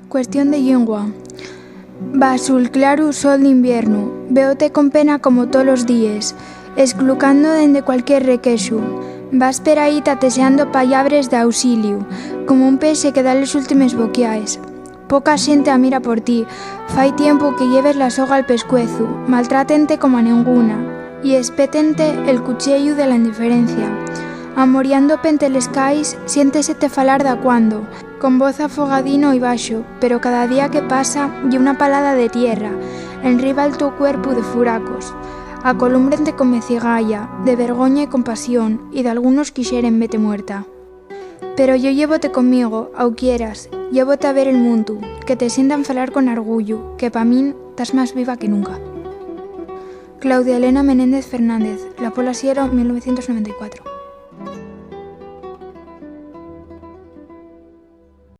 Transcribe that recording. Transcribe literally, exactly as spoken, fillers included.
Cuestión de llingua. Baxu'l claru sol d'inviernu, véote con pena como tolos díes, esclucando dende cualquier requexu. Vas per aí tatexeando pallabres d'auxiliu, como un pexe que da les últimes boquiaes. Poca xente amira por ti, fai tiempu que lleves la soga al pescuezu, maltrátente como a nenguna, y espétente el cuchiellu de la indiferencia. Amoriando pente les cais, siéntesete falar dacuando, con voz afogadino y baxo, pero cada día que pasa ye una palada de tierra enriba el to cuerpu de furacos. Acolúmbrente con mecigaya, de vergoña y compasión, y dalgunos quixeren vete muerta. Pero yo llévote conmigo, auquieras, llévote a ver el mundu, que te sientan falar con arguyu, que pa min tas más viva que nunca. Claudia Elena Menéndez Fernández, La Pola Siero, mil novecientos noventa y cuatro.